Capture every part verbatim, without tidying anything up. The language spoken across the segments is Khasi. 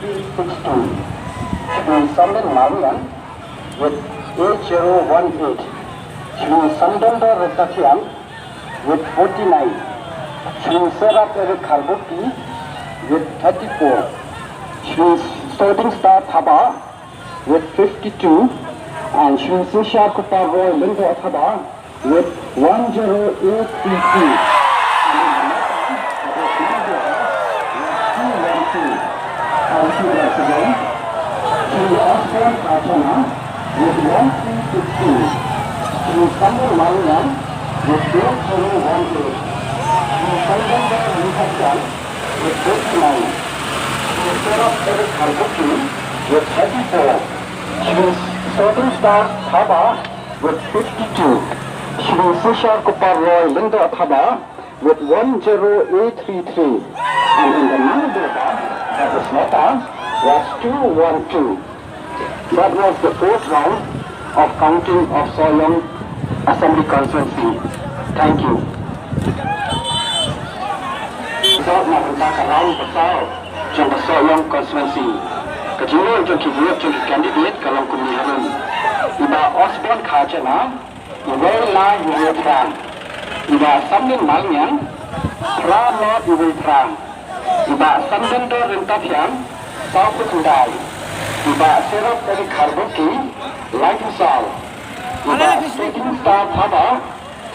three six two. Shri Samlin Mawriang with eight zero one eight. Shri Samdon Dor Retafiang with forty-nine. Shri Serap Eric Kharbuki with thirty-four. Shri Sorting Star Thaba with fifty-two. And Shri Sisha Kupar Roy Lindo Thaba with one zero eight three three. And in the next one, that is number two one two. I'll repeat once again. Shri Osborne Kachana with one three six two. Shri Sambal Mawriang with eight zero one eight. Shri Sambal Mawriang with fifty-nine. Shri Serap Eric Kharbuki with thirty-four. Shri Sorting Star Thaba with fifty-two. Shri Sisha Kupar Roy Lindo Thaba with one zero eight three three. And in the Manipur, that is letter, was two one two. That was the fourth round of counting of Sohiong Assembly Constituency. Thank you. Result na ka bynta ka round ba saw jong ka Sohiong Constituency. Ka jingïoh jong ki vote jong ki candidate ka long kumne harum. I Bah Osborne Kharjana, iwei lai iwei phra. I Bah Samlin Malngiang, phra nod iwei phra. I Bah Samdon Dor Ryntathiang, saw phew khyndai. I Bah Serap Eric Kharbuki, laiphew saw. I Bah Sorting Star Thaba,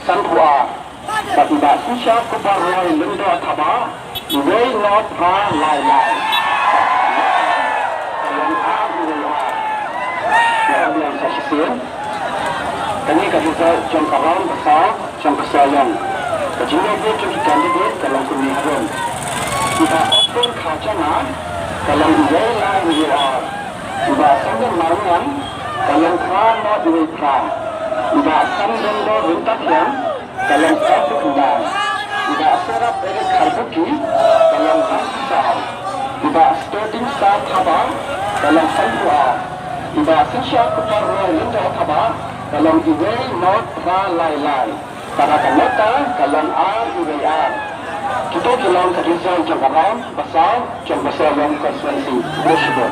sanphew ar. Bad i Bah Sisha Kupar Roy Lindo Thaba, iwei nod phra lai lai. Ka long ar iwei ar. Ïa ka biang sa shisien. Kane ka result jong ka round ba saw jong ka Sohiong. Ka jingïoh vote jong ki candidate ka long kumne harum. I Bah Osborne Kharjana ka long iwei lai iwei ar. I Bah Samdon Malngiang ka long phra nod iwei phra. I Bah Samdon Dor Ryntathiang ka long saw phew khyndai. I Bah Serap Eric Kharbuki ka long laiphew saw. I Bah Sorting Star Thaba ka long sanphew ar. I Bah Sisha Kupar Roy Lindo Thaba ka long iwei nod phra lai lai. Bad ha ka nota ka long ar iwei ar. Kito ki long ka result jong ka round ba saw jong ka Sohiong Constituency. Khublei shibun.